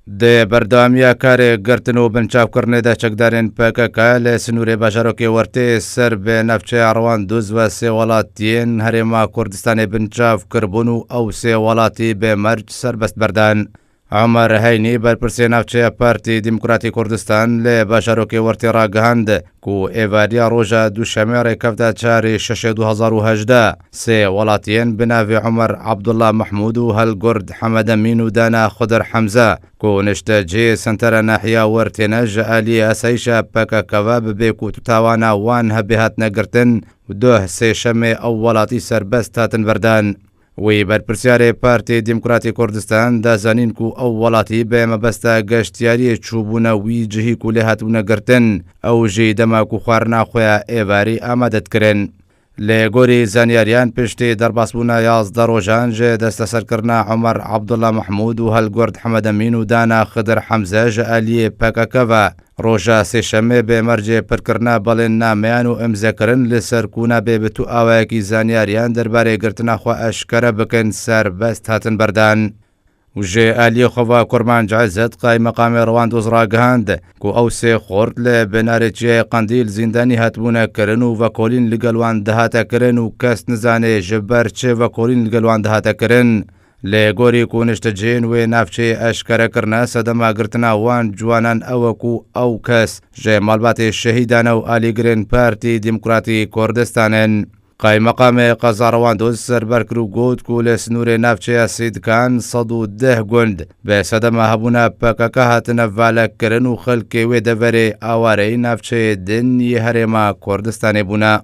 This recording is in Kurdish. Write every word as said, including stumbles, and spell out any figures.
Di berdewamiya karê girtin û binçavkirinê de çekdarên P K K li sinûrê bajarokê Wertê ser bi navçeya Rewandûz ve sê welatiyên Herêma Kurdistanê binçav kiribûn û ew sê welatî bi merc serbest berdan. Omer Heynî, berpirsê navçeya Partî Demokratî Kurdistan li bajarokê Wertê ragihand ku êvariya roja Duşemê rêkefta çarê şeşê du hezar û hejdeh sê welatiyên bi navê Omer Abdullah Mahmûd û Helgurd Hemed Emîn û Dana Xudir Hemze ku niştecihê Sentera Nahiya Wertê ne ji aliyê asayîşa P K K ve bi bêk û tawana wan hebê hatine girtin û duh sêşemê ew welatî serbest hatin berdan. Wî berpirsyarê Partî Demokratî Kurdistan da zanîn ku ew welatî bi mebesta geştiyariyê çûbûne wî cihî ku lê hatibûne girtin, ew jî dema ku xwarina xwe ya êvarî amade dikirin. Li gorî zanyariyan, piştî derbasbûna yazdeh rojan ji desteserkirina Omer Abdullah Mahmûd û Helgurd Hemed Emîn û Dana Xidir Hemze ji aliyê P K K ve, roja sêşemê bi mercê pirkirina belênnameyan û imzekirin li ser ku nabe bi tu awayekî zanyariyan derbarê girtina xwe eşkere bikin, serbest hatin berdan. Û ji aliyê xwe ve Kurmanc Ezzet, qaymeqamê Rewandûz ragihand ku ew sê xort li binarê çiyayê Qendîl zîndanî hatibûne kirin û vekolîn li gel wan dihate kirin û kes nizane ji ber çi vekolîn li gel wan dihate kirin. Lê gorî ku niştecihên wê navçeyê eşkere kirine, sedema girtina wan ciwanan ew e ku ew kes ji malbatê şehîdan e û alîgirên Partî Demokratî Kurdistan in. Qaymeqamê qeza Rewandûz ser ber kir û got ku li sinûrê navçeya Sîdkan sed û deh gund bi sedema hebûna P K K hatine valekirin û xelkê wê deverê awareyî navçeyê din yê Herêma Kurdistanê bûne.